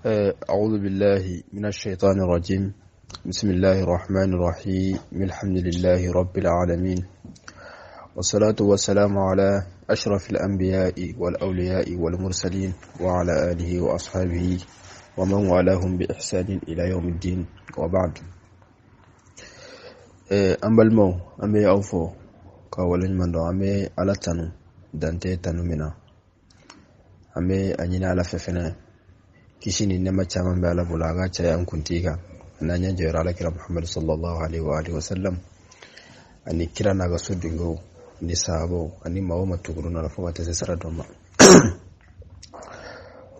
أعوذ بالله من الشيطان الرجيم. بسم الله الرحمن الرحيم. الحمد لله رب العالمين، والصلاة والسلام على أشرف الأنبياء والأولياء والمرسلين وعلى آله وأصحابه ومن والاهم بإحسان إلى يوم الدين، وبعد. An balimaw, an bɛ aw fo ka waleɲuman dɔn. An bɛ Ala tanu dan tɛ tanu min na. An bɛ a ɲini Ala fɛ fɛnɛ, kisi ni nɛɛma caman bɛ Ala bolo, a ka caya an kuntigi kan n'an ɲɛ jɔyɔrɔ Ala kira Muhamadu sallallahu alaihi wa alihi wa sallam, ani kira n'a ka so dungew ni sahabaw ani maa o maa tugur'u nɔ la fo ka taa se sara dɔ ma.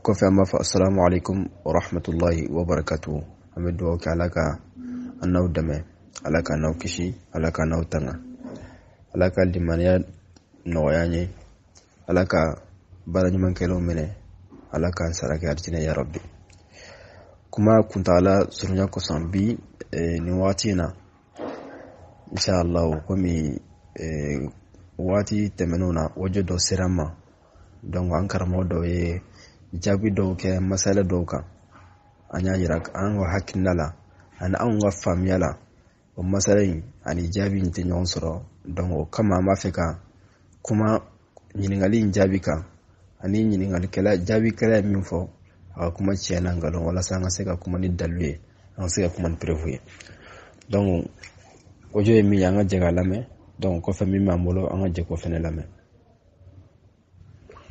Kɔfɛ, an b'a fɔ assalamu alaikum wa rahmatullahi wa barakatuhu. An bɛ dugawu kɛ, Ala ka an n'aw dɛmɛ, Ala ka n'aw kisi, Ala ka n'aw tanga, Ala ka limaniya nɔgɔya an ye, Ala ka baara ɲuman kɛlenw minɛ, Ala k'an sara kɛ arijinɛ ya rabbi. Kuma kuntagala surunya kosɔn, bi nin waati in na, inshallah, komi waati tɛmɛnenw na audio dɔ sera n ma, donc an karamɔgɔ dɔw ye jaabi dɔw kɛ masala dɔw kan. An y'a yira an ka hakilina la ani anw ka faamuya la, o masala in ani jaabi in tɛ ɲɔgɔn sɔrɔ. Donc o kama, an b'a fɛ ka kuma ɲininkali in jaabi kan, ani ɲininkalikɛla jaabikɛla ye min fɔ, a ka kuma tiɲɛ na nkalon, walasa an ka se ka kuma ni dalilu ye, an ka se ka kuma ni preuve ye. Donc audio ye min ye, an ka jɛ k'a lamɛn. Donc kɔfɛ, min b'an bolo, an ka jɛ k'o fɛnɛ lamɛn.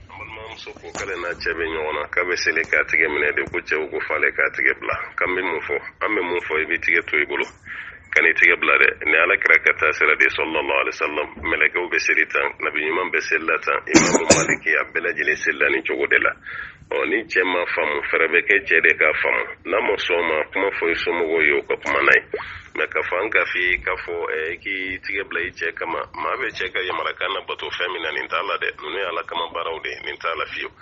Balimamuso ko k'ale n'a cɛ bɛ ɲɔgɔn na, k'a bɛ seli k'a tigɛ minɛ de, ko cɛw ko f'ale k'a tigɛ bila. K'an bɛ mun fɔ? An bɛ mun fɔ? I b'i tigɛ to i bolo, ka n'i tigɛ bila dɛ. Ni Ala kira ka taa sira de, sallallahu alaihi wasallam, mɛlɛkɛw bɛ seli tan, nabi ɲuman bɛ seli la tan, Imamu Maliki, a bɛɛ lajɛlen selila nin cogo de la. Ɔ ni cɛ ma faamu, fɛɛrɛ bɛ kɛ cɛ de k'a faamu. N'a ma sɔn ma, kuma fɔ i somɔgɔw ye, o ka kuma n'a ye. Mɛ k'a fɔ an k'a f'i ye k'a fɔ i k'i tigɛ bila i cɛ kama, maa bɛ cɛ ka yamarakan na bato fɛn min na, nin t'a la dɛ. Ninnu ye Ala kama baaraw de ye, nin t'a la fiyewu.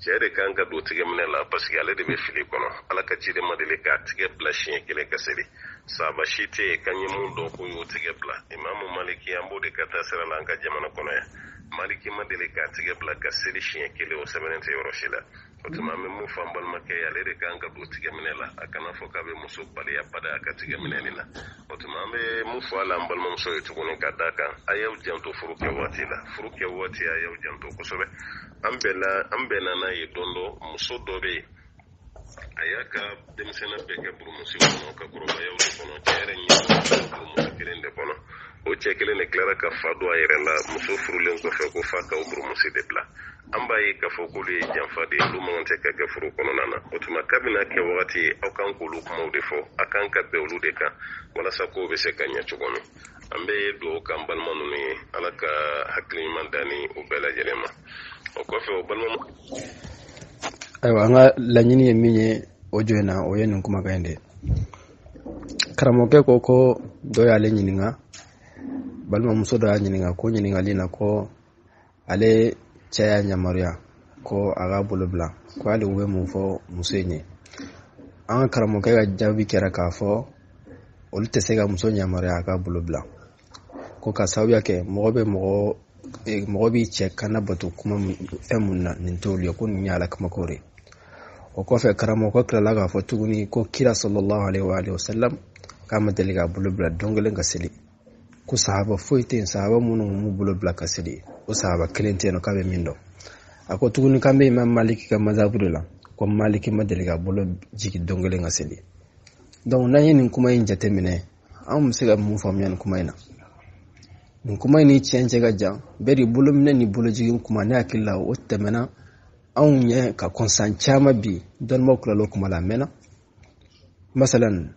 Cɛ de kan ka don tigɛ minɛ la, parce que ale de bɛ fili kɔnɔ. Ala ka ciden ma deli k'a tigɛ bila siɲɛ kelen ka seli. Sahaba si tɛ yen k'an ye mun dɔn k'o y'o tigɛ bila. Imamu Maliki, an b'o de ka taa sira la an ka jamana kɔnɔ yan. Maliki ma deli k'a tigɛ bila ka seli siɲɛ kelen, o sɛbɛnnen tɛ yɔrɔ si la. O tuma, an bɛ mun fɔ an balimakɛ ye? Ale de kan ka don tigɛ minɛ la. A kana fɔ k'a bɛ muso bali abada a ka tigɛ minɛ nin na. O tuma, an bɛ mun fɔ a la an balimamuso ye tuguni, ka d'a kan a y'aw janto furu kɛ waati la, furu kɛ waati, a y'aw janto kosɛbɛ. An bɛnna, an bɛnna n'a ye don dɔ, muso dɔ bɛ yen, a y'a ka denmisɛnnin bɛɛ kɛ burumusi kɔnɔ ka kɔrɔbaya o de kɔnɔ. Cɛ yɛrɛ ɲɛ burumusi kelen de kɔnɔ. O cɛ kelen de tilara ka fa don a yɛrɛ la muso furulen kɔfɛ, ko fa ka o burumusi de bila. An b'a ye k'a fɔ k'olu ye janfa de ye, olu man kan tɛ ka kɛ furu kɔnɔna na. O tuma, kabini a kɛ wagati ye, aw kan k'olu kumaw de fɔ, a kan ka bɛn olu de kan walasa kow bɛ se ka ɲɛ cogo min. An bɛ dugawu k'an balima ninnu ye, Ala ka hakili ɲuman da ni u bɛɛ lajɛlen ma. O kɔfɛ, o balima Ayiwa, an ka laɲini ye min ye audio in na, o ye nin kumakan in de ye. Karamɔgɔkɛ ko ko dɔ y'ale ɲininka, balimamuso dɔ y'a ɲininka ko ɲininkali na ko ale cɛ y'a yamaruya ko a k'a bolo bila, ko hali u bɛ mun fɔ muso in ye. An ka karamɔgɔkɛ ka jaabi kɛra k'a fɔ olu tɛ se ka muso yamaruya a k'a bolo bila, ko ka sababuya kɛ mɔgɔ bɛ mɔgɔ mɔgɔ b'i cɛ kana bato kuma fɛn mun na, nin t'olu ye, ko nin ye Ala kamako de ye. O kɔfɛ, karamɔgɔ tilala k'a fɔ tuguni ko kira sallallahu alaihi wa alihi wasallam k'a ma deli k'a bolo bila don kelen ka seli, ko sahaba foyi tɛ yen, sahaba minnu m'u bolo bila ka seli, o sahaba kelen tɛ yen nɔ k'a bɛ min dɔn. A ko tuguni k'an bɛ Imam Maliki ka mazabu de la, ko Maliki ma deli k'a bolo jigin don kelen ka seli. Donc n'an ye nin kuma in jateminɛ, anw bɛ se ka mun faamuya nin kuma in na? Nin kuma in ni tiɲɛ cɛ ka jan bɛɛ de. Bolo minɛ ni bolojigin kuma, ne hakili la, o tɛmɛna anw ɲɛ ka kɔn san caman. Bi dɔnnibaw tilala o kuma la, a mɛnna. مثلا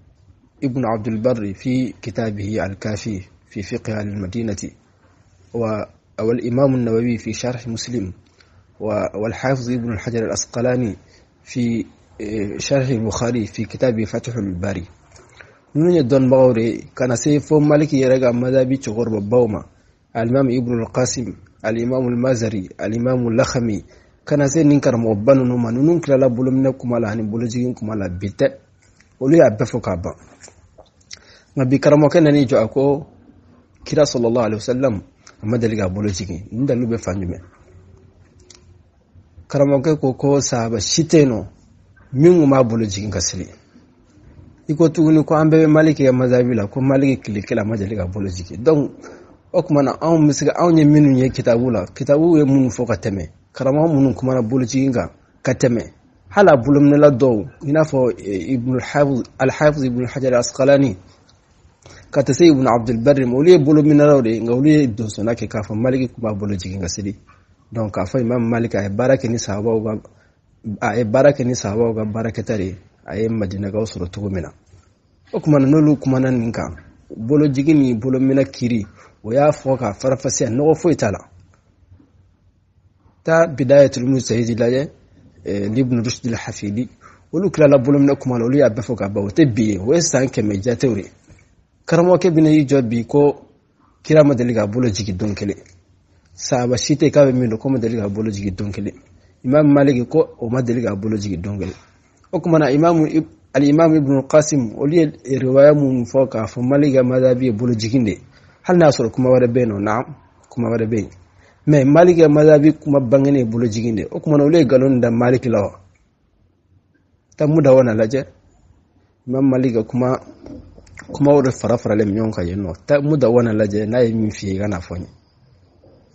ابن عبد البر في كتابه الكافي في فقه أهل المدينة، والإمام النووي في شرح مسلم، والحافظ ابن الحجر الأسقلاني في شرح البخاري في كتابه فتح الباري، ninnu ye dɔnnibagaw de ye, ka na se fo Maliki yɛrɛ ka madhabi cɛkɔrɔbabaw ma, alimami Ibn al-Qasim, alimamu al-Mazari, alimamu Lakhami, ka na se nin karamɔgɔba ninnu ma. Ninnu tilala bolominɛ kuma la ani bolojigin kuma la, bi tɛ, olu y'a bɛɛ fɔ k'a ban. Nka bi karamɔgɔkɛ nan'i jɔ, a ko kira sallallahu alaihi wasallam a ma deli k'a bolo jigin. Nin dalilu bɛ fan jumɛn? Karamɔgɔkɛ ko ko sahaba si tɛ yen nɔ. Min kun b'a bolo jigin ka seli. I ko tuguni ko an bɛɛ bɛ Maliki ka mazabi la, ko Maliki tile kelen a ma deli ka bolo jigin. Donc o tuma na anw bɛ se ka anw ye minnu ye kitabu la, kitabu ye minnu fɔ ka tɛmɛ, karamɔgɔ minnu kumana bolojigin kan ka tɛmɛ, hali a bolominɛla dɔw, i n'a fɔ Ibn al-Hafiz Ibn Hajar al-Asqalani ka taa se Ibn Abdul Barri ma, olu ye bolominɛlaw de ye, nka olu ye donsonna kɛ k'a fɔ Maliki tun b'a bolo jigin ka seli. Donc k'a fɔ Imam Malik a ye baara kɛ ni sahabaw ka a ye baara kɛ ni sahabaw ka baarakɛta de ye, a ye Madinakaw sɔrɔ cogo min na. O tuma na n'olu kumana nin kan, bolojigin ni bolominɛ kiri, o y'a fɔ k'a farafasiya, nɔgɔ foyi t'a la. Taa Bidayatul Mujtahid lajɛ, Ibn Rushd al-Hafidi, olu tilala bolominɛ kuma la, olu y'a bɛɛ fɔ ka ban. O tɛ bi ye, o ye san 100 jatew de ye. Karamɔgɔkɛ bɛna i jɔ bi ko kira ma deli k'a bolo jigin don kelen, sahaba si tɛ k'a bɛ min dɔn ko ma deli k'a bolo jigin don kelen, Imam Malik ko o ma deli k'a bolo jigin don kelen. O tuma na al-Imam Ibn Qasim, olu ye riwaya mun fɔ k'a fɔ Malik ka madhabi ye bolo jigin de, hali n'a sɔrɔ kuma wɛrɛ bɛ yen nɔ, naam, kuma wɛrɛ bɛ yen, mais Malik ka madhabi kuma bangenen ye bolo jigin de. O tuma na olu ye nkalon da Malik la wa? Taa Mudawana lajɛ, Imam Malik ka kumaw de fara faralen ɲɔgɔn kan yen nɔ. Taa Mudawana lajɛ, n'a ye min f'i ye i ka n'a fɔ n ye.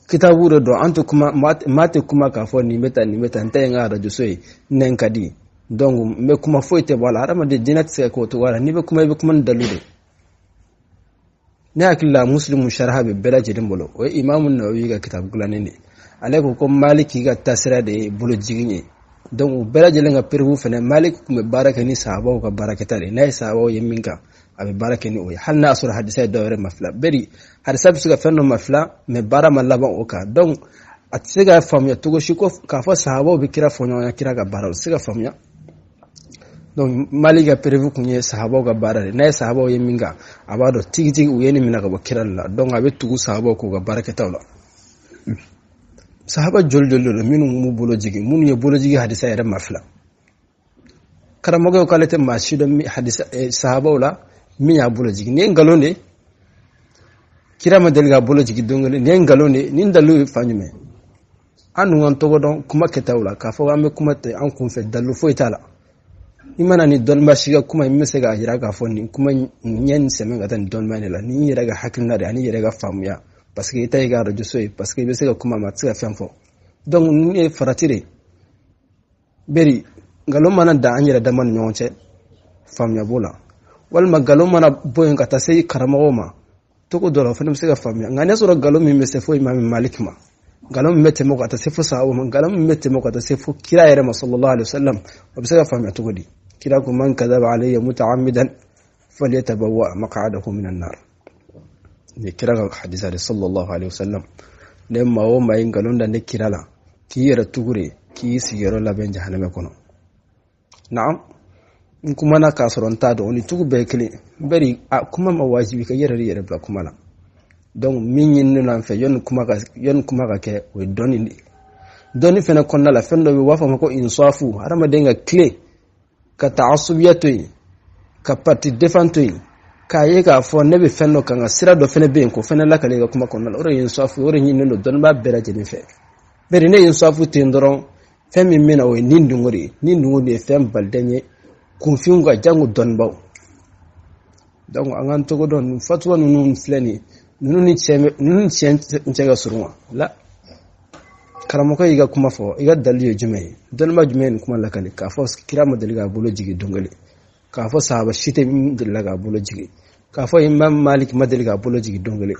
Kitabu de don, an tɛ kuma, maa tɛ kuma k'a fɔ nin bɛ tan, nin bɛ tan, n ta ye n ka arajoso ye, nɛn ka di, donc n bɛ kuma, foyi tɛ bɔ a la. Hadamaden diinɛ tɛ se ka kɛ o cogoya la. N'i bɛ kuma, i bɛ kuma ni dalilu de. Ne hakili la Muslimu sharha bɛ bɛɛ lajɛlen bolo, o ye Imamu Nawawi ka kitabu dilannen de. Ale ko ko Maliki ka taasira de ye bolojigin ye. Donc u bɛɛ lajɛlen ka preuve fɛnɛ, Malik tun bɛ baara kɛ ni sahabaw ka baarakɛta de. N'a ye sahabaw ye min kan, a bɛ baara kɛ ni o ye, hali n'a y'a sɔrɔ hadisa ye dɔw yɛrɛ ma fila. Bɛri hadisa bɛ se ka fɛn dɔ ma fila, mais baara ma laban o kan. Donc a tɛ se ka faamuya cogo si ko k'a fɔ sahabaw bɛ kira fɔɲɔgɔnya kira ka baara, o tɛ se ka faamuya. Donc Malik ka preuve kun ye sahabaw ka baara de. N'a ye sahabaw ye min kan, a b'a dɔn tigitigi u ye nin minɛ ka bɔ kira de la. Donc a bɛ tugu sahabaw k'u ka baarakɛtaw la. Sahaba joli joli de minnu b'u bolo jigin, minnu ye bolojigin hadisa yɛrɛ ma fila. Karamɔgɔw k'ale tɛ maa si dɔn hadisa sahabaw la min y'a bolo jigin. Nin ye nkalon de, kira ma deli k'a bolo jigin don kelen. Nin ye nkalon de, nin dalilu ye fan jumɛn? An dun k'an tɔgɔ dɔn kuma kɛtaw la, k'a fɔ an bɛ kuma tɛ an kunfɛ, dalilu foyi t'a la. I mana ni dɔnniba si ka kuma, i bɛ se k'a jira k'a fɔ nin kuma nin ɲɛ nin sɛmɛ ka taa nin dɔnniba de la, nin yɛrɛ ka hakilina de ani yɛrɛ ka faamuya, parce que i ta y'i ka arajoso ye, parce que i bɛ se ka kuma ma, a tɛ se ka fɛn fɔ. Donc ninnu ye farati de. Beri nkalon mana dan an yɛrɛ dama ni ɲɔgɔn cɛ, faamuya b'o la, walima nkalon mana bɔ yen ka taa se karamɔgɔw ma togo dɔ la, o fana bɛ se ka faamuya. Nka n'a sɔrɔ nkalon min bɛ se fo Imam Malik ma, nkalon min bɛ tɛmɛ ka taa se fo sahabaw ma, nkalon min bɛ tɛmɛ ka taa se fo kira yɛrɛ ma sallallahu alaihi wasallam, o bɛ se ka faamuya cogo di? Kira ko man kadaba alayya muta'ammidan falyatabawwa maq'adahu minan nar. Ni kira ka hadisa de sallallahu alaihi wasallam. Ne maa o maa ye nkalon da ne kira la, k'i yɛrɛ tugure, k'i sigiyɔrɔ labɛn jahanama kɔnɔ. Naam, n kumana k'a sɔrɔ n t'a dɔn, o ni tugu bɛɛ ye kelen. Bari a kuma ma wajibi ka i yɛrɛ de yɛrɛ bila kuma la. Donc min ɲininen don an fɛ yanni kuma ka kɛ, o ye dɔnni de ye. Dɔnni fɛnɛ kɔnɔna la, fɛn dɔ bɛ yen u b'a fɔ a ma ko insafu, hadamaden ka tilen, ka taasubiya to yen, ka parti défend to yen, k'a ye k'a fɔ ne bɛ fɛn dɔ kan, ka sira dɔ fɛnɛ bɛ yen k'o fɛnɛ lakale i ka kuma kɔnɔna la. O de ye insafu, o de ɲininen don dɔnnibaa bɛɛ lajɛlen fɛ. Bari ne ye insafu ten dɔrɔn, fɛn min bɛ na o ye ni dungo de ye. Ni dungo de ye fɛn baliden ye kunfinw ka, jango dɔnnibaw. Donc an k'an tɔgɔ dɔn, nin fatuwa ninnu filɛ nin ye, ninnu ni tiɲɛ cɛ ka surun wa? La, karamɔgɔ y'i ka kuma fɔ, i ka dalilu ye jumɛn ye? Dɔnnibaa jumɛn ye nin kuma lakale k'a fɔ kira ma deli k'a bolo jigin don kelen, k'a fɔ sahaba si tɛ min delila k'a bolo jigin, k'a fɔ Imam Malik ma deli k'a bolo jigin don kelen?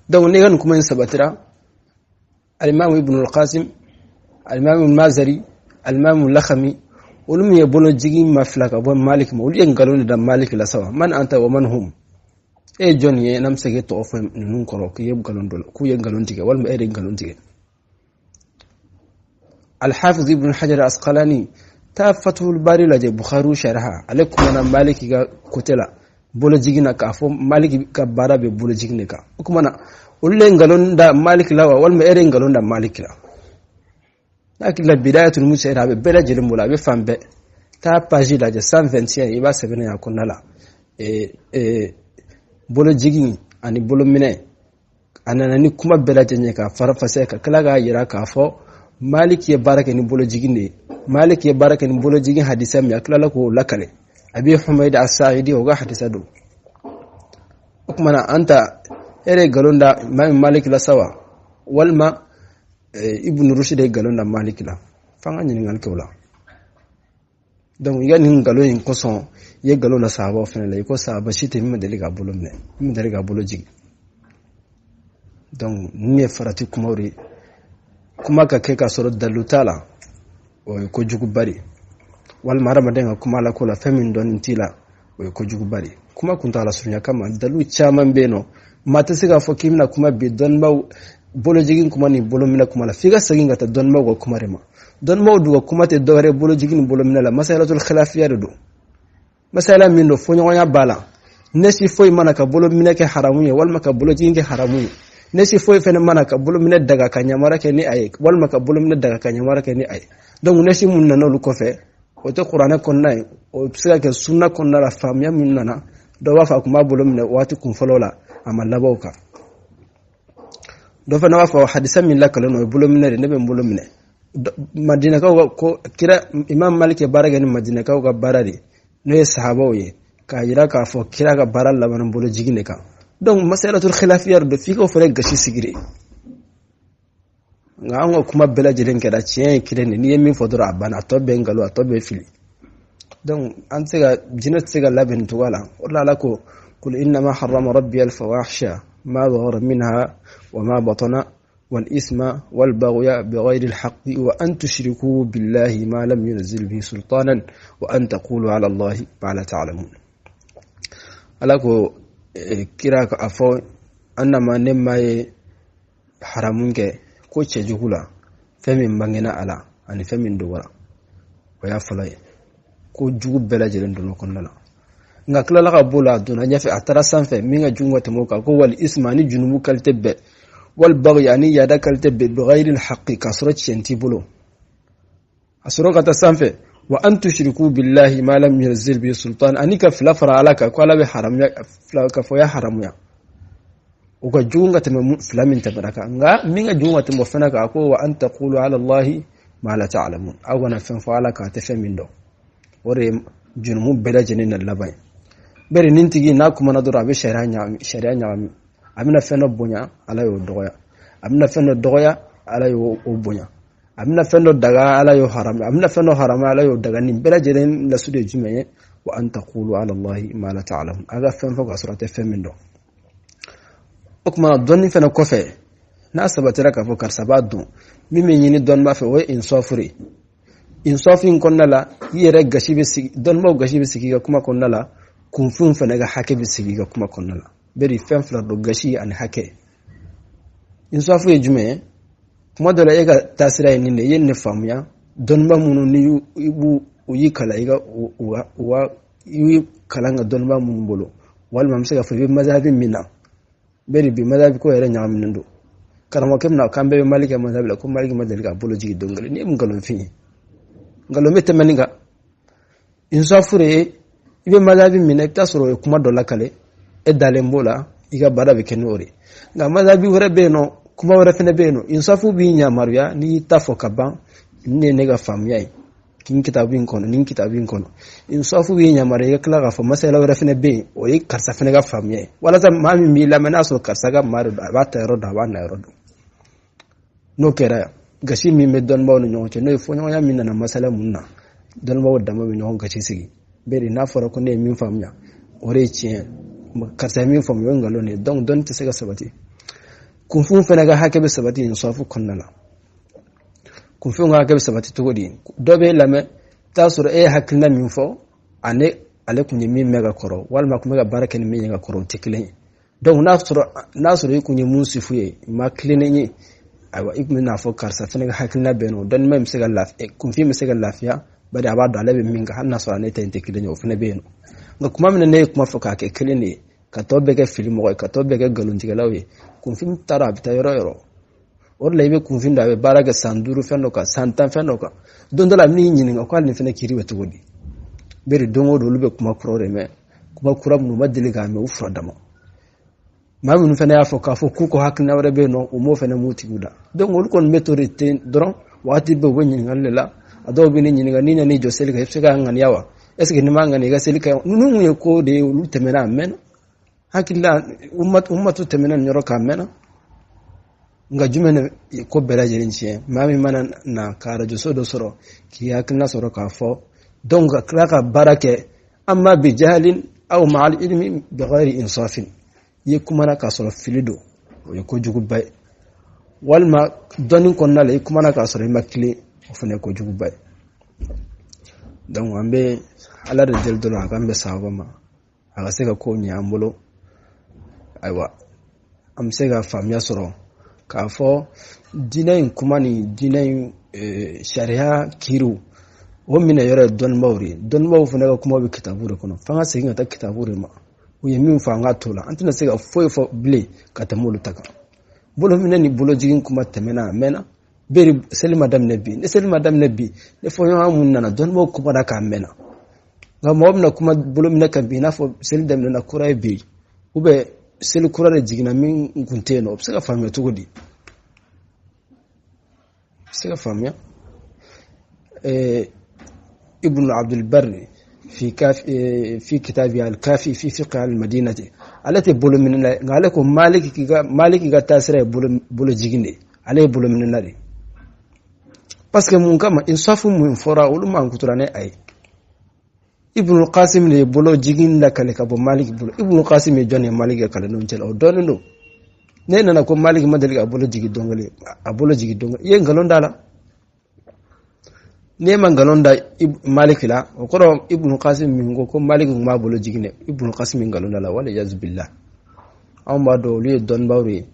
Donc n'i ka nin kuma in sabatira, Al-Imam Ibn al-Qasim, Al-Imam Mazari, Al-Imam Lakhami, olu min ye bolo jigin ma fila ka bɔ Malik ma, olu ye nkalon de da Malik la sawa. Man anta wa man hum? E ye jɔn ye n'an bɛ se k'e tɔgɔ fɔ ninnu kɔrɔ k'i ye nkalon dɔ k'u ye nkalon tigɛ, walima e de ye nkalon tigɛ? Al-Hafiz Ibn Hajar Asqalani, taa Fathul Bari lajɛ, Bukhari sharha, ale kumana Malik ka côté la bolojigin na, k'a fɔ Malik ka baara bɛ bolojigin de kan. O kuma na olu ye nkalon da Malik la wa, walima e de ye nkalon da Malik la? N'a hakili la Bidayatul Mujtahid a bɛ bɛɛ lajɛlen bolo, a bɛ fan bɛɛ. Taa page lajɛ 121, i b'a sɛbɛnnen a kɔnɔna la. Bolojigin ani bolominɛ, a nana ni kuma bɛɛ lajɛlen ye k'a farafasɛ, ka tila k'a yira k'a fɔ Malik ye baara kɛ ni bolojigin de ye. Malik ye baara kɛ ni bolojigin hadisa min a tilala k'o lakale Abi Humayd as-Sa'idi o ka hadisa don. O tuma na an ta e de ye nkalon da Imam Malik la sa wa, walima Ibn Rushd de ye nkalon da Malik la? F'an ka ɲininkali kɛ o la. Donc i ka nin nkalon in kosɔn i ye nkalon da sahabaw fana la, i ko sahaba si tɛ min ma deli k'a bolo minɛ, min ma deli k'a bolo jigin. Donc ninnu ye farati kumaw de ye. Kuma ka kɛ k'a sɔrɔ dalilu t'a la, o ye kojuguba de ye. Walima hadamaden ka kuma la ko la fɛn min dɔnni t'i la, o ye kojuguba de ye. Kuma kuntagala surunya kama dalilu caman bɛ yen nɔ, maa tɛ se k'a fɔ k'i bɛna kuma bi dɔnnibaaw bolojigin kuma ni bolominɛ kuma la, f'i ka segin ka taa dɔnnibaaw ka kuma de ma. Dɔnnibaaw dun ka kuma tɛ dɔwɛrɛ bolojigin ni bolominɛ la, masalatul khilafiya de don. Masala min don fɔɲɔgɔnya b'a la, nesi foyi mana ka bolominɛ kɛ haramu ye walima ka bolojigin kɛ haramu ye, nesi foyi fɛnɛ mana ka bolominɛ daga ka ɲamara kɛ ni a ye walima ka bolominɛ daga ka ɲamara kɛ ni a ye. Donc nesi mun nana olu kɔfɛ, o tɛ kuranɛ kɔnɔna ye, o bɛ se ka kɛ sunna kɔnɔna la. Faamuya min nana, dɔw b'a fɔ a tun b'a bolo minɛ waati kun fɔlɔ la, a ma laban o kan. Dɔ fana b'a fɔ hadisa min lakalen o ye bolo minɛ de, ne bɛ n bolo minɛ. Madinakaw ka ko kira Imam Malik ye baara kɛ ni Madinakaw ka baara de, n'o ye sahabaw ye, k'a yira k'a fɔ kira ka baara laban bolo jigin de kan. Donc masalatul khilafiya don, f'i k'o fana gasi sigi de. Nka an ka kuma bɛɛ lajɛlen kɛra tiɲɛ ye kelen de, n'i ye min fɔ dɔrɔn a banna, a tɔ bɛɛ nkalon, a tɔ bɛɛ fili. Donc an tɛ se ka jinɛ tɛ se ka labɛn nin cogoya la. O de la Ala ko qul innama harrama rabbi al-fawahisha ma zahara minha wa ma batana wal isma wal baghya bighayri al-haqqi wa an tushriku billahi ma lam yunzil bihi sultanan wa an taqulu ala Allahi ma la ta'lamun. Ala ko kira ka a fɔ an nama ne ma ye haramun kɛ ko cɛjugu la, fɛn min bangena a la ani fɛn min dogora, o y'a fɔlɔ ye. Ko jugu bɛɛ lajɛlen donna o kɔnɔna la. Nka tilala ka b'o la, a donna ɲɛfɛ, a taara sanfɛ min ka jugu ka tɛmɛ o kan, ko wal isma ani junubu kalite bɛɛ, wal baghi ani yada kalite bɛɛ, bighayri al-haqqi k'a sɔrɔ tiɲɛ t'i bolo. A sɔrɔ ka taa sanfɛ, wa an tushriku billahi ma lam yunzil bihi sultan, ani ka fila fara Ala kan ko Ala bɛ haramuya, fila ka fɔ ya haramuya, o ka jugu ka tɛmɛ fila min tɛmɛna kan. Nka min ka jugu ka tɛmɛ o fana kan, a ko wa an taqulu ala Allahi ma la ta'lamun, aw kana fɛn fɔ Ala kan a tɛ fɛn min dɔn. O de ye junumu bɛɛ lajɛlen na laban ye. Bari nin tigi n'a kumana dɔrɔn a bɛ sariya ɲagami, a bɛna fɛn dɔ bonya Ala y'o dɔgɔya, a bɛna fɛn dɔ dɔgɔya Ala y'o bonya, a bɛna fɛn dɔ daga Ala y'o haramuya, a bɛna fɛn dɔ haramuya Ala y'o daga. Nin bɛɛ lajɛlen lasu de ye jumɛn ye? Wa an taqulu ala Allahi ma la ta'lamun, a ka fɛn fɔ k'a sɔrɔ a tɛ fɛn min dɔn. O tuma dɔnni fana kɔfɛ, n'a sabatira k'a fɔ karisa b'a dɔn, min bɛ ɲini dɔnnibaa fɛ o ye insafu de ye. Insafu in kɔnɔna la, i yɛrɛ gasi bɛ sigi, dɔnnibaaw gasi bɛ sigi i ka kuma kɔnɔna la, kunfinw fana ka hakɛ bɛ sigi i ka kuma kɔnɔna la. Bɛɛ fɛn fila don, gasi ani hakɛ. Insafu ye jumɛn ye? Kuma dɔ la e ka taasira ye nin de ye, i ye nin de faamuya, dɔnnibaa minnu ni i b'u u y'i kalan i ka u ka i y'i kalan ka dɔnnibaa minnu bolo, walima an bɛ se k'a fɔ i bɛ mazahabi min na. Bɛɛ bi mazahabi ko yɛrɛ ɲagaminen don. Karamɔgɔkɛ bɛna k'an bɛɛ bɛ Maliki ka mazahabi la, ko Maliki ma deli k'a bolo jigin don kelen. Nin ye mun nkalonfin ye? Nkalon bɛ tɛmɛ nin kan. Insafu de ye i bɛ mazahabi min na, i bɛ taa sɔrɔ o ye kuma dɔ lakale, e dalen b'o la, i ka baara bɛ kɛ n'o de ye. Nka mazahabi wɛrɛ bɛ yen nɔ, kuma wɛrɛ fɛnɛ bɛ yen nɔ. Insafu b'i yamaruya n'i y'i ta fɔ ka ban, nin de ye ne ka faamuya ye nin kitabu in kɔnɔ, nin kitabu in kɔnɔ. Insafu b'i yamaruya i ka tila k'a fɔ masala wɛrɛ fɛnɛ bɛ yen, o ye karisa fɛnɛ ka faamuya ye, walasa maa min b'i lamɛn n'a sɔrɔ karisa ka maa de don, a b'a ta yɔrɔ dɔn, a b'a na yɔrɔ dɔn. N'o kɛra, gasi min bɛ dɔnnibaaw ni ɲɔgɔn cɛ, n'o ye fɔɲɔgɔnya min nana masala mun na, dɔnnibaaw dama bɛ ɲɔgɔn gasi sigi. Bɛɛ n'a fɔra ko ne ye min faamuya o de ye tiɲɛ, karisa ye min faamuya o ye nkalon de ye. Donc dɔnni tɛ se ka sabati. Kunfinw fɛnɛ ka hakɛ bɛ sabati insafu kɔnɔna la. Kunfinw ka hakɛ bɛ sabati cogo di? Dɔ b'e lamɛn, t'a sɔrɔ e ye hakilina min fɔ ani ale kun ye min mɛn ka kɔrɔ, walima kun bɛ ka baara kɛ ni min ye ka kɔrɔ, o tɛ kelen ye. Donc n'a sɔrɔ i kun ye mun sifu ye, maa tilennen ye, ayiwa i kun bɛna fɔ karisa fɛnɛ ka hakilina bɛ yen nɔ, dɔnnibaa bɛ se ka lafiya, kunfin bɛ se ka lafiya, bari a b'a dɔn ale bɛ min kan, hali n'a sɔrɔ ne ta in tɛ kelen ye, o fɛnɛ bɛ yen nɔ. Nka kuma min na ne ye kuma fɔ k'a kɛ kelen de ye, ka tɔ bɛɛ kɛ fili mɔgɔ ye, ka tɔ bɛɛ kɛ nkalontigɛlaw ye, kunfin taara a bɛ taa yɔrɔ yɔrɔ. O de la i bɛ kunfin dɔn, a bɛ baara kɛ san 5 fɛn dɔ kan, san 10 fɛn dɔ kan, don dɔ la a bɛ n'i ɲininka ko hali nin fɛnɛ kiiri bɛ cogo di. Bɛɛ don o don olu bɛ kuma kuraw de mɛn, kuma kura minnu u ma deli k'a mɛn u fura dama. Maa minnu fɛnɛ y'a fɔ k'a fɔ k'u ko hakilina wɛrɛ bɛ yen nɔ, u m'o fɛnɛ m'u tigiw da. Donc olu kɔni bɛ to de ten dɔrɔn, waati bɛɛ u bɛ ɲininkali de la, A dɔw bɛ ne ɲininka, n'i nana i jɔ seli kan, i bɛ se k'a ŋaniya wa? Est ce que n'i m'a ŋaniya, i ka seli ka ɲi? Ninnu ye ko de ye, olu tɛmɛna a mɛnna. Hakili la umatu tɛmɛna nin yɔrɔ kan a mɛnna. Nka jumɛn de ko bɛɛ lajɛlen tiɲɛ? Maa min mana na ka arajoso dɔ sɔrɔ k'i hakilina sɔrɔ k'a fɔ, donc ka tila ka baara kɛ amma bi jahalin aw ma'al ilmi bi ghairi insafin, i ye kumana k'a sɔrɔ fili don, o ye kojuguba ye. Walima dɔnni kɔnɔna la, i kumana k'a sɔrɔ i ma tilen, o fana ye kojuguba ye. Donc an bɛ Ala de deli dɔrɔn a k'an bɛn sawaba ma, a ka se ka kow ɲɛ an bolo. Ayiwa, an bɛ se ka faamuya sɔrɔ k'a fɔ diinɛ in kuma ni diinɛ in sariya kiiriw o minɛ yɔrɔ ye dɔnnibaaw de ye. Dɔnnibaaw fana ka kuma bɛ kitabu de kɔnɔ, f'an ka segin ka taa kitabu de ma. U ye min fɔ, an k'a t'o la. An tɛna se ka foyi fɔ bilen ka tɛmɛ olu ta kan. Bolominɛ ni bolojigin kuma tɛmɛna a mɛnna. Bere seli ma daminɛ bi, ni seli ma daminɛ bi, ni fɔɲɔgɔnya mun nana, dɔnnibaaw kumana k'a mɛnna. Nka mɔgɔ bɛna kuma bolominɛ kan bi i n'a fɔ seli daminɛna kura ye bi, ou bien seli kura de jiginna min kun tɛ yen nɔ, o bɛ se ka faamuya cogo di? O bɛ se ka faamuya. Ibn Abdul Barri fi kitabi al-Kafi fi fiqh al-Madinati, ale tɛ bolominɛ la, nka ale ko Maliki ka taasira ye bolojigin de ye, ale ye bolominɛ de ye. Parce que mun kama insafu mun fɔra, olu man kutura ne a ye. Ibn Qasim de ye bolojigin lakale ka bɔ Maliki bolo. Ibn Qasim ye jɔn ye Maliki ka kalandenw cɛla, o dɔnnen don. Ne nana ko Maliki ma deli ka bolo jigin don kelen, a bolo jigin don kelen, i ye nkalon da la. N'e ma nkalon da Maliki la, o kɔrɔ Ibn Qasim min ko ko Maliki tun b'a bolo jigin dɛ, Ibn Qasim min nkalon da la, wala yazubillah. Anw b'a dɔn olu ye dɔnnibaaw de ye,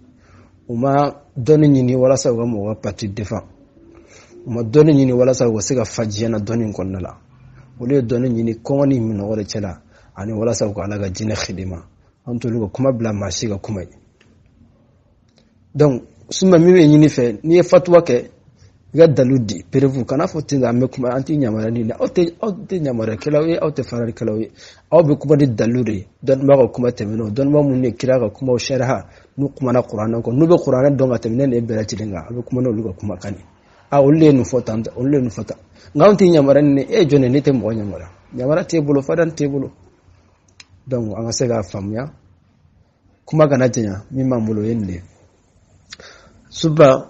u ma dɔnni ɲini walasa u ka mɔgɔ ka parti défend, u ma dɔnni ɲini walasa u ka se ka fa diɲɛ na dɔnni in kɔnɔna la. Olu ye dɔnni ɲini kɔngɔ ni minɔgɔ de cɛla, ani walasa u ka Ala ka diinɛ xidima. An t'olu ka kuma bila maa si ka kuma ye. Donc suma min bɛ ɲini fɛ, n'i ye fatuwa kɛ, i ka dalu di preuve, kana fɔ ten an bɛ kuma, an tɛ yamaruya ni aw tɛ, aw tɛ yamaruyakɛlaw ye, aw tɛ faralikɛlaw ye, aw bɛ kuma ni dalu de ye. Dɔnnibaa ka kuma tɛmɛnenw, dɔnnibaa minnu ye kira ka kumaw sariya, n'u kumana kuranɛ kɔ, n'u bɛ kuranɛ dɔn ka tɛmɛ ne ni bɛɛ lajɛlen kan, a bɛ kuma n'olu ka kumakan ye. A olu de ye nin fɔ tan, olu de ye nin fɔ tan, nka anw tɛ yamaruya ni e ye jɔn ye, ne tɛ mɔgɔ yamaruya, yamaruya t'e bolo, fadan t'e bolo. Donc an ka se k'a faamuya, kuma kana janya, min b'an bolo o ye nin de ye. Suba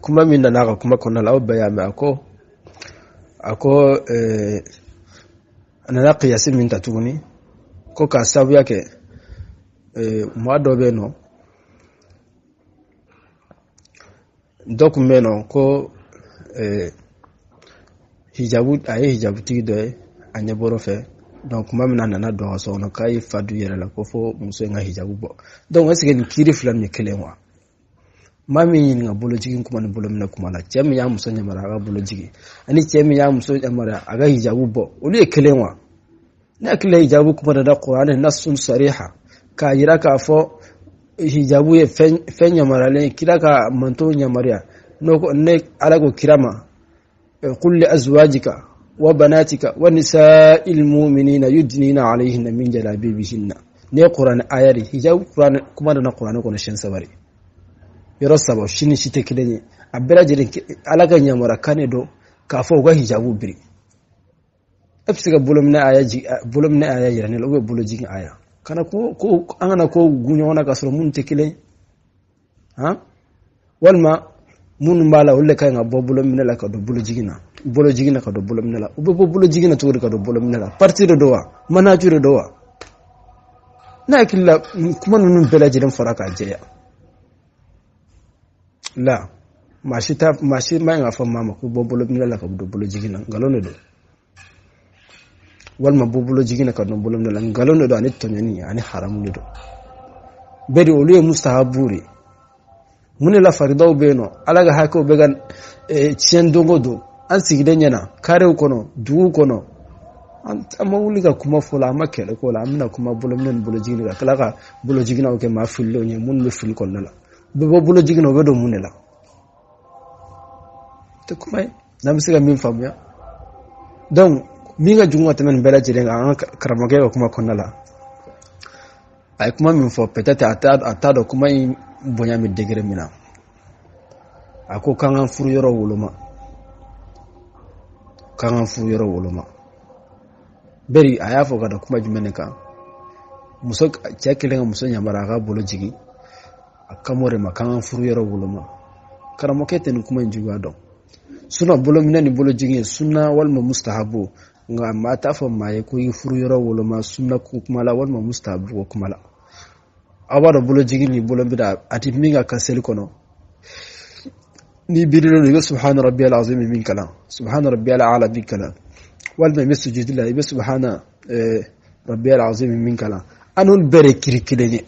kuma min nana a ka kuma kɔnɔna la, aw bɛɛ y'a mɛn. A ko a nana kiyasi min ta tuguni, ko k'a sababuya kɛ maa dɔ bɛ yen nɔ, dɔ tun bɛ yen nɔ ko hijabu, a ye hijabutigi dɔ ye, a ɲɛ bɔr'o fɛ. Donc kuma min na a nana don a ka so kɔnɔ, k'a ye fa du yɛrɛ la ko fo muso in ka hijabu bɔ. Donc est ce que nin kiiri fila nin ye kelen wa? Maa min ɲininka bolojigin kuma ni bolominɛ kuma la, cɛ min y'a muso yamaruya a ka bolojigin ani cɛ min y'a muso yamaruya a ka hijabu bɔ, olu ye kelen wa? Ne hakili la hijabu kuma da Kuranɛ nasun sariha k'a yira k'a fɔ hijabu ye fɛn yamaruyalen ye, kira ka mantonw yamaruya. N'o ko ne Ala ko kira ma, qul li azwajika wa banatika wa nisa'il mu'minina yudnina alayhinna min jalabibihinna. Ne ye Kuranɛ aya de, hijabu Kuranɛ kuma nana Kuranɛ kɔnɔ siɲɛ saba de, yɔrɔ saba, si ni si tɛ kelen ye. A bɛɛ lajɛlen Ala ka yamaruya kan de don k'a fɔ u ka hijabu biri. E bɛ se ka bolominɛ aya jigin, bolominɛ aya yira ne la, ou bien bolojigin aya. Kana ko, ko an kana ko gun ɲɔgɔn na k'a sɔrɔ minnu tɛ kelen ye. Han? Walima minnu b'a la, olu de ka ɲi ka bɔ bolominɛ la ka don bolojigin na, bolojigin na ka don bolominɛ la. U bɛ bɔ bolojigin na cogo di ka don bolominɛ la? Parti de don wa? Manhaju de don wa? Ne hakili la kuma ninnu bɛɛ lajɛlen fɔra k'a jɛya. La maa si t'a, maa si man ɲi k'a fɔ maa ma ko bɔ bolominɛ la ka don bolojigin na, nkalon de don. Walima bɔ bolojigin na ka don bolominɛ la, nkalon de don, ani tɔɲɔni ani haramu de don. Bɛɛ de olu ye mustahabu de ye. Mun de la faridaw bɛ yen nɔ, Ala ka hakɛw bɛ ka tiɲɛ don o don, an sigilen ɲɛna karew kɔnɔ, duguw kɔnɔ, an ma wuli ka kuma fɔ la, an ma kɛlɛ k'o la, an bɛna kuma bolominɛ ni bolojigin ka tila ka bolojiginnaw kɛ maa fililenw ye minnu bɛ fili kɔnɔna la. U bɛ bɔ bolojigin na, u bɛ don mun de la? Tɛ kuma ye n'an bɛ se ka min faamuya. Donc min ka jugu ka tɛmɛ nin bɛɛ lajɛlen kan, an ka karamɔgɔkɛ ka kuma kɔnɔna la, a ye kuma min fɔ, peut-être a t'a dɔn kuma in bonya bɛ degré min na. A ko k'an ka furu yɔrɔ woloma. K'an ka furu yɔrɔ woloma. Bɛri a y'a fɔ ka da kuma jumɛn de kan? Muso cɛ kelen ka muso yamaruya a ka bolo jigin, a kan b'o de ma k'an ka furu yɔrɔ woloma. Karamɔgɔkɛ tɛ nin kuma in juguya dɔn. Suna bolominɛ ni bolo jigin ye sunna walima mustahabu, nka maa t'a fɔ maa ye ko i furu yɔrɔ woloma sunna ko kuma la walima mustahabu ko kuma la. Aw b'a dɔn bolo jigin ni bolo bida a ti min ka kan seli kɔnɔ. N'i birilen don, i bɛ subhana rabbiyal azim min kalan, subhana rabbiyal ala min kalan, walima i bɛ sujudi la, i bɛ subhana rabbiyal azim min kalan, an n'olu bɛɛ de kiri kelen ye.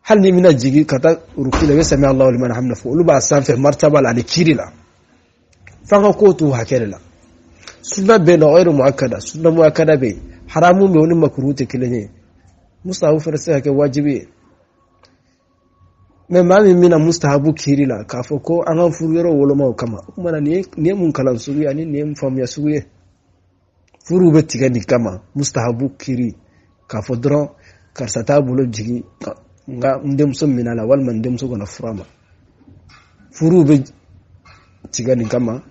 Hali n'i bɛna jigin ka taa ruku la, i bɛ sami Allahu liman hamida fɔ, olu b'a sanfɛ martaba la ani kiri la. F'an ka kow t'u hakɛ de la. Sunna bɛ yen nɔ, ghayru muakkada, sunna muakkada bɛ yen, haramu bɛ yen, o ni makuru tɛ kelen ye. Mustahabu fana tɛ se ka kɛ wajibi ye. Mɛ maa min bɛna mustahabu kiri la k'a fɔ ko an ka furu yɔrɔ woloma o kama, o tuma na nin ye mun kalan sugu ye ani nin ye mun faamuya sugu ye? Furuw bɛ tigɛ nin kama, mustahabu kiri, k'a fɔ dɔrɔn karisa t'a bolo jigin nka n denmuso minɛ la walima n denmuso kana furu a ma. Furuw bɛ tigɛ nin kama,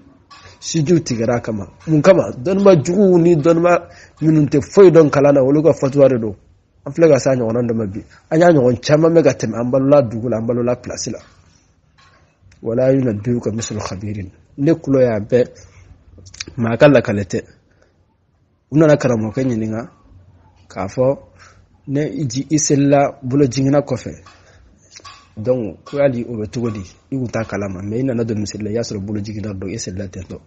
sijiw tigɛra a kama. Mun kama? Dɔnniba juguw ni dɔnniba minnu tɛ foyi dɔn kalan na, olu ka fatuwa de don. An filɛ ka s'a ɲɔgɔnna dɔ ma bi, an y'a ɲɔgɔn caman bɛ ka tɛmɛ, an balola dugu la, an balola pilasi la. Wala yunabbi'uka mislu khabirin. Ne kulo y'a bɛɛ maa ka lakale tɛ. U nana karamɔgɔkɛ ɲininka k'a fɔ ne i selila bolo jiginna kɔfɛ, donc ko hali o bɛ cogo di, i kun t'a kalama, mɛ i nana don misiri la, i y'a sɔrɔ bolo jiginna don, i selila ten tɔ.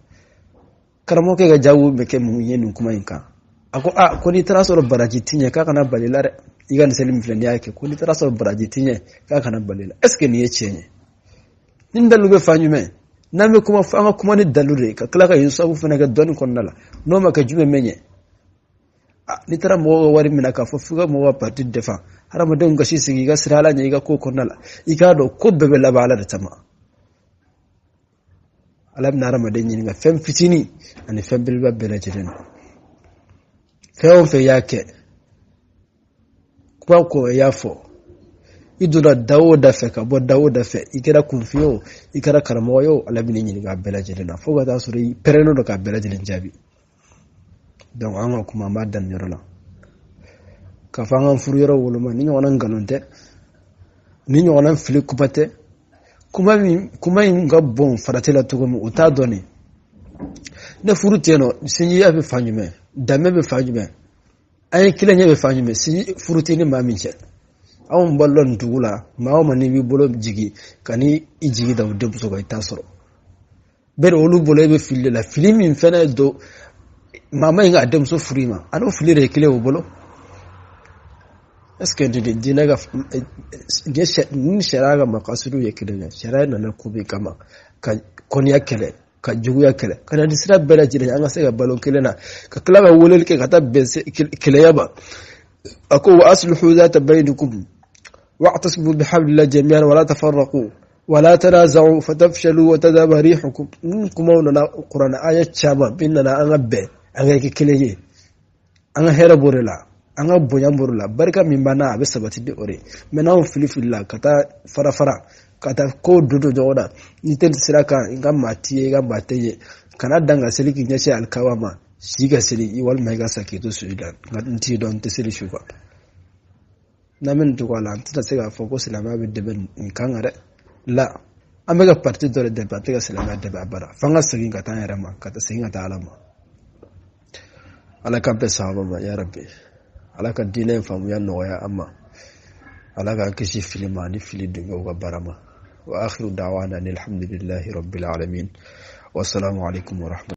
Karamɔgɔkɛ ka jaabi bɛ kɛ mun ye nin kuma in kan? A ko a ko n'i taara sɔrɔ baraji ti ɲɛ, k'a kana bali la dɛ, i ka nin seli min filɛ n'i y'a kɛ, ko n'i taara sɔrɔ baraji ti ɲɛ, k'a kana bali la. Est ce que nin ye tiɲɛ ye? Nin dalilu bɛ fan jumɛn? N'an bɛ kuma, fo an ka kuma ni dalilu de ye, ka tila ka insafu fana kɛ dɔnni kɔnɔna la. N'o ma kɛ, jumɛn bɛ ɲɛ? N'i taara mɔgɔw ka wari minɛ k'a fɔ f'i ka mɔgɔw ka parti defan, hadamadenw gasi sigi, i ka sira ala ɲɛ i ka ko kɔnɔna la, i k'a dɔn ko bɛɛ bɛ laban ala de ta ma. Ala bɛna hadamaden ɲininka fɛn fitinin ani fɛn belebeleba bɛɛ lajɛlen na. Fɛn o fɛn i y'a kɛ, kuma ko i y'a fɔ, i donna da o da fɛ ka bɔ da o da fɛ, i kɛra kunfin ye o, i kɛra karamɔgɔ ye o, ala bɛn'i ɲininka a bɛɛ lajɛlen na, fo ka taa sɔrɔ i pɛrɛnnen don k'a bɛɛ lajɛlen jaabi. Donc an ka kuma an b'a dan nin yɔrɔ la, k'a fɔ an ka furu yɔrɔ woloma ni ɲɔgɔnna nkalon tɛ, ni ɲɔgɔnna fili kuma tɛ. Kuma in ka bon farati la cogo min, o t'a dɔn. Ne furu tɛ yen nɔ, sinjiya bɛ fan jumɛn, danbe bɛ fan jumɛn, an ye kelen ɲɛ bɛ fan jumɛn, sinji furu tɛ ni maa min cɛ. Anw balola nin dugu la, maa o maa n'i b'i bolo jigin ka n'i jigi da o denmuso kan, i t'a sɔrɔ. Bɛɛ olu bolo e bɛ fili de la, fili min fɛnɛ don maa ma ɲi k'a denmuso furu i ma, a n'o fili de ye kelen o bolo. Est ce que diinɛ ka ni sariya ka makasidiw ye kelen ye? Sariya nana ko min kama, ka kɔniya kɛlɛ, ka juguya kɛlɛ, ka na ni sira bɛɛ lajɛlen an ka se ka balo kelen na, ka tila ka weleli kɛ ka taa bɛn kelenya ma. A ko wa aslihu zata baynikum wa'tasimu bihablillahi jami'an wala tafarraqu wala tanaza'u fatafshalu wa tadhhaba rihukum. Nin kumaw nana kuranɛ aya caman min nana an ka bɛn, an ka kɛ kelen ye, an ka hɛrɛ b'o de la, an ka bonya b'o de la, barika min b'an na a bɛ sabati ni o de ye. Mɛ n'anw fili fili la ka taa fara fara, ka taa kow don don ɲɔgɔn na, n'i tɛ sira kan, i ka maa t'i ye, i ka maa tɛ ye, kana dan ka seli k'i ɲɛsin alikaba ma, si ka seli i walima i ka sa k'i to sujudi la, nka n t'i dɔn, n tɛ seli su kan. N'an bɛ nin cogoya la, an tɛna se k'a fɔ ko silamɛya bɛ dɛmɛ nin kan kan dɛ. La an bɛ ka parti dɔ de dɛmɛ, an tɛ ka silamɛya dɛmɛ a bara. F'an ka segin ka taa an yɛrɛ ma, ka segin ka taa ala ma. Ala k'an bɛn sawaba ma ya Rabbi. Ala ka diinɛ in faamuya nɔgɔya an ma. Ala k'an kisi fili ma ani fili dungew ka baara ma. Wa akhiru da'wana alhamdulillahi rabbil alamin. Wassalamu alaikum wa rahmatullahi.